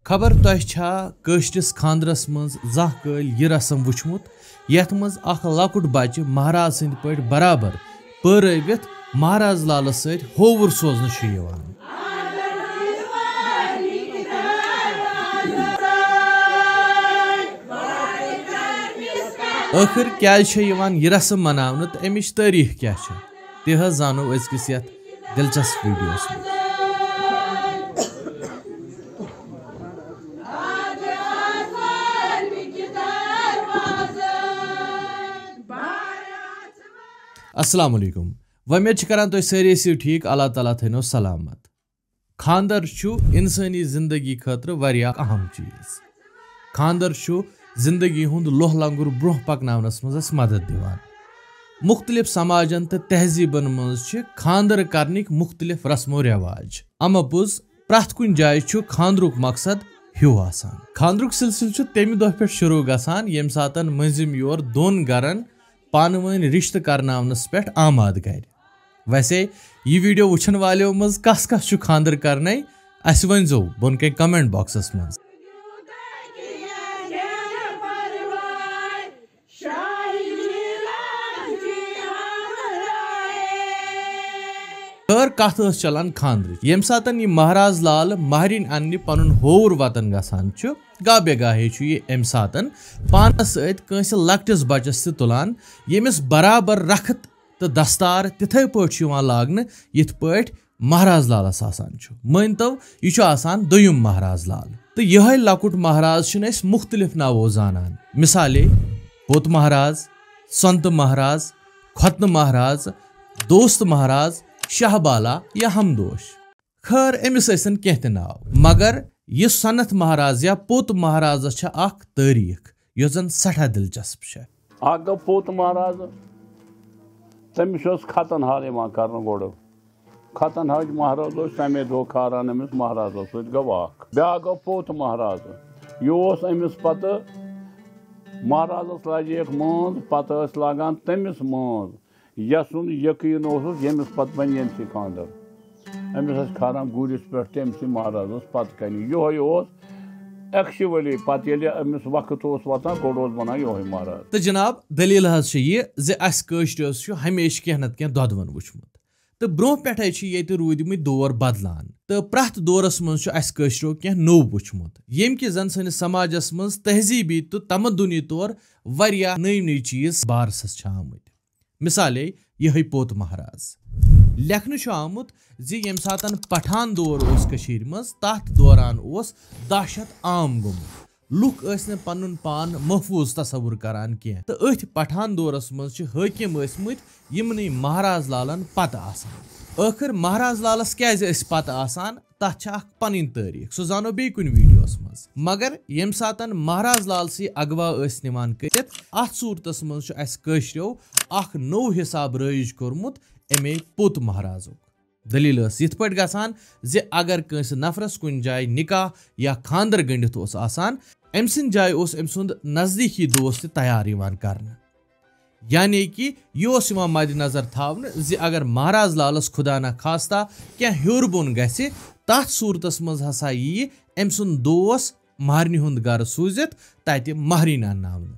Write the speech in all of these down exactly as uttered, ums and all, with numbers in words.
خبر تۄہہِ چھا کٲشرِس خانٛدرس منٛز زانٛہہ کٲلۍ یہِ رسم وُچھمُت، یتھ منٛز اکھ لۄکُٹ بچہِ مہراز سٕنٛدۍ پٲٹھۍ برابر پٲرٲوِتھ مہراز لالس سۭتۍ ہووُر سوزنہٕ چھُ یِوان؟ ٲخٕر کیٛازِ چھےٚ یِوان یہِ رسم مناونہٕ تہٕ اَمِچ تٲریٖخ کیٛاہ چھےٚ، تہِ حظ زانو أزکِس یتھ دلچسپ ویڈیوس منٛز۔ السلام علیکم، وۄمید چھِ کران تُہۍ سٲری ٲسِو ٹھیٖک، اللہ تعالیٰ تھٲینو سلامت۔ خانٛدر چھُ اِنسٲنی زِندگی خٲطرٕ واریاہ اَہَم چیٖز۔ خانٛدر چھُ زِندگی ہُنٛد لوہ لنگُر برٛونٛہہ پکناونس منٛز اَسہِ مدد دِوان۔ مُختٔلِف سماجن تہٕ تہذیٖبن منٛز چھِ خانٛدر کرنٕکۍ مُختٔلِف رسم و رٮ۪واج۔ اَمہِ پوٚز، پرٛٮ۪تھ کُنہِ جایہِ چھُ خانٛدرُک مقصد ہیوٗ آسان۔ خانٛدرُک سلسلہٕ چھُ تَمہِ دۄہ پٮ۪ٹھ شروٗع گژھان، ییٚمہِ ساتن مٔنٛزِم یور دۄن گرن پانہٕ وٲنۍ رشتہٕ کرناونس پٮ۪ٹھ آماد کرِ۔ ویسے یہِ ویڈیو وٕچھن والیو منٛز کس کس چھُ خانٛدر کرنے، اسہِ ؤنۍزیو بۄن کَنہِ comment boxس منٛز۔ خٲر، کتھ ٲس چلان خانٛدرٕچ۔ ییٚمہِ ساتن یہِ مہراز لال مہرِنۍ اننہِ پنُن ہووُر وطن گژھان چھُ، گاہ بے گاہے چھُ یہِ امہِ ساتن پانس سۭتۍ کٲنٛسہِ لۄکٹِس بچس تہِ تُلان، ییٚمِس برابر رخت تہٕ دستار تِتھے پٲٹھۍ چھُ یِوان لاگنہٕ، یِتھ پٲٹھۍ مہراز لالس آسان چھُ۔ مٲنۍ تو، یہِ چھُ آسان دوٚیُم مہراز لال۔ تہٕ یِہوٚے لۄکُٹ مہراز چھِن أسۍ مُختٔلِف ناوو زانان۔ مثالے، پوٚت مہراز، سۄنتہٕ مہراز، کھۄتنہٕ مہراز، دوست مہراز، شاہ بالا یا ہمدوش۔ خٲر، أمِس ٲسِن کینٛہہ تہِ ناو، مگر یہِ سۄنتھ مہراز یا پوٚت مہرازس چھےٚ اکھ تٲریٖخ، یۄس زن سٮ۪ٹھاہ دلچسپ چھےٚ۔ اکھ گوٚو پوٚت مہراز، تٔمِس اوس ختن حال یِوان کرنہٕ گۄڈٕ۔ ختن حاج مہراز اوس تَمے دۄہ کھاران أمِس مہرازس سۭتۍ، گوٚو اکھ۔ بیٛاکھ گوٚو پوٚت مہراز، یہِ اوس أمِس پتہٕ مہرازس لاجیکھ مٲنٛز، پتہٕ ٲسۍ لاگان تٔمِس مٲنٛز، یَسُنٛد یقیٖن اوسُس، ییٚمِس پتہٕ بنہِ ییٚمہِ سۭتۍ خانٛدر۔ أمِس ٲسۍ کھاران گُرِس پٮ۪ٹھ تٔمۍ سٕے مہرازس پتہٕ کنہِ۔ یِہوٚے اوس actually پتہٕ ییٚلہِ أمِس وقت اوس واتان، گۄڈٕ اوس بنان یِہوٚے مہراز۔ تہٕ جناب، دٔلیٖل حظ چھِ یہِ زِ اَسہِ کٲشرِس چھُ ہمیشہِ کینٛہہ نتہٕ کینٛہہ دۄدوَن وُچھمُت۔ تہٕ برٛونٛہہ پٮ۪ٹھَے چھِ ییٚتہِ روٗدۍمٕتۍ دور بدلان۔ تہٕ پرٛٮ۪تھ دورس منٛز چھُ اَسہِ کٲشرٮ۪و کینٛہہ نوٚو وُچھمُت، ییٚمہِ کہِ زن سٲنِس سماجس منٛز تہذیٖبی تہٕ تمدُنی طور واریاہ نٔوۍ نٔوۍ چیٖز بارسس چھِ آمٕتۍ۔ مثالے، یِہوٚے پوٚت مہراز۔ لیکھنہٕ چھُ آمُت زِ ییٚمہِ ساتن پٹھان دور اوس کٔشیٖرِ منٛز، تتھ دوران اوس دہشت عام گوٚمُت۔ لُکھ ٲسۍ نہٕ پنُن پان محفوٗظ تصور کران کینٛہہ، تہٕ أتھۍ پٹھان دورس منٛز چھِ حٲکِم ٲسۍ مٕتۍ یِمنٕے مہراز لالن پتہٕ آسان۔ ٲخٕر مہراز لالس کیازِ ٲسۍ پتہٕ آسان، تتھ چھِ اکھ پنٕنۍ تٲریٖخ، سُہ زانو بیٚیہِ کُنہِ ویڈیوس منٛز۔ مگر ییٚمہِ ساتن مہراز لال سی اغوا ٲسۍ نِوان کٔرِتھ، اتھ صوٗرتس منٛز چھُ اسہِ کٲشرٮ۪و اکھ نوٚو حساب رٲیِج کوٚرمُت امے پوٚت مہرازُک۔ دٔلیٖل ٲس یِتھ پٲٹھۍ گژھان زِ اگر کٲنٛسہِ نفرس کُنہِ جایہِ نکاح یا خانٛدر گٔنڈِتھ اوس آسان، أمۍ سٕنٛدِ جایہِ اوس أمۍ سُنٛد نزدیٖکی دوست تہِ تیار یِوان کرنہٕ۔ یعنی کہِ یہِ اوس یِوان مدِ نظر تھاونہٕ زِ اگر مہراز لالس خدا نخواستہ کینٛہہ ہیوٚر بۄن گژھِ، تتھ صوٗرتس منٛز ہسا یِیہِ أمۍ سُنٛد دوس مہرنہِ ہُنٛد گرٕ سوٗزِتھ تتہِ مہرِنۍ انناونہٕ،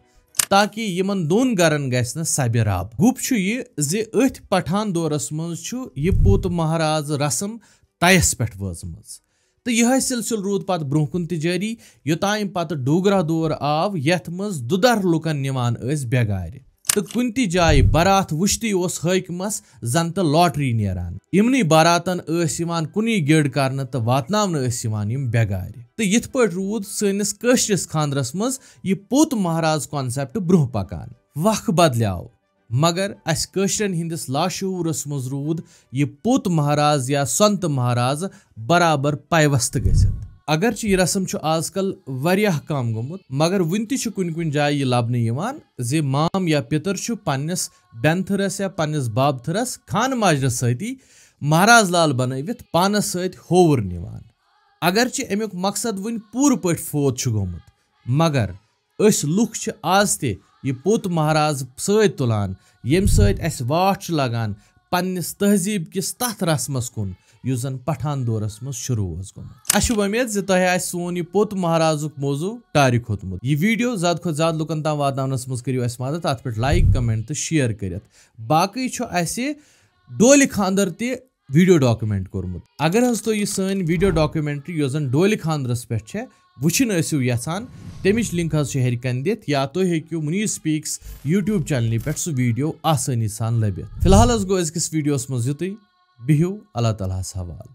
تاکہِ یِمن دۄن گرن گژھِ نہٕ سبہِ رب۔ گُپ چھُ یہِ زِ أتھۍ پٹھان دورس منٛز چھُ یہِ پوٚت مہراز رسم طیس پٮ۪ٹھ وٲژمٕژ۔ تہٕ یِہوٚے سلسلہٕ روٗد پتہٕ برٛونٛہہ کُن تہِ جٲری، یوٚتام پتہٕ ڈوگرہ دور آو، یتھ منٛز دُدر لُکن نِوان ٲسۍ بٮ۪گارِ۔ تہٕ کُنہِ تہِ جایہِ برات وٕچھتٕے اوس حٲکمس زن تہٕ lottery نیران۔ یِمنٕے باراتن ٲسۍ یِوان کُنُے گیڈ کرنہٕ تہٕ واتناونہٕ ٲسۍ یِوان یِم بٮ۪گارِ۔ تہٕ یِتھ پٲٹھۍ روٗد سٲنِس کٲشرِس خانٛدرس منٛز یہِ پوٚت مہراز concept برٛونٛہہ پکان۔ وق بدلیو، مگر اسہِ کٲشرٮ۪ن ہٕنٛدِس لاشعوٗرس منٛز روٗد یہِ پوٚت مہراز یا سۄنتہٕ مہراز برابر پیوستہٕ گٔژھِتھ۔ اگرچہِ یہِ رسم چھُ آز کل واریاہ کم گوٚمُت، مگر وُنہِ تہِ چھُ کُنہِ کُنہِ جایہِ یہِ لبنہٕ یِوان زِ مام یا پِتر چھُ پننِس بٮ۪نتھٕرس یا پننِس بابتھٕرس خانہٕ ماجرس سۭتی مہراز لال بنٲوِتھ پانس سۭتۍ ہووُر نِوان۔ اگرچہِ امیُک مقصد وُنہِ پوٗرٕ پٲٹھۍ فوت چھُ گوٚمُت، مگر أسۍ لُکھ چھِ آز تہِ یہِ پوٚت مہراز سۭتۍ تُلان، ییٚمہِ سۭتۍ اَسہِ واٹھ چھُ لگان پننِس تہذیٖب کِس تَتھ رسمس کُن، یُس زن پٹھان دورس منٛز شروع اوس گوٚمُت۔ اسہِ چھِ وۄمید زِ تۄہہِ آسہِ سون یہِ پوٚت مہرازُک موضوع ٹارِ کھوٚتمُت۔ یہِ ویڈیو زیادٕ کھۄتہٕ زیادٕ لُکن تام واتناونس منٛز کٔرِو اسہِ مدد، اتھ پٮ۪ٹھ لایک، کمنٹ تہٕ شیئر کٔرِتھ۔ باقٕے چھُ اسہِ ڈولہِ خانٛدر تہِ ویڈیو ڈاکومنٹ کوٚرمُت۔ اگر حظ تُہۍ یہِ سٲنۍ ویڈیو ڈاکومنٹری، یۄس زن ڈولہِ خانٛدرس پٮ۪ٹھ چھےٚ، وٕچھِنۍ ٲسِو یژھان، تمِچ لنک حظ چھِ ہیٚرِ کنہِ دِتھ، یا تُہۍ ہیٚکِو منیٖز سپیکس یوٹیوب چینلہِ پٮ۪ٹھ سُہ ویڈیو آسٲنی سان لٔبِتھ۔ فی الحال حظ گوٚو أزکِس ویڈیوس منٛز یُتُے۔ بِہِو اللہ تعالیٰ ہس حوالہٕ۔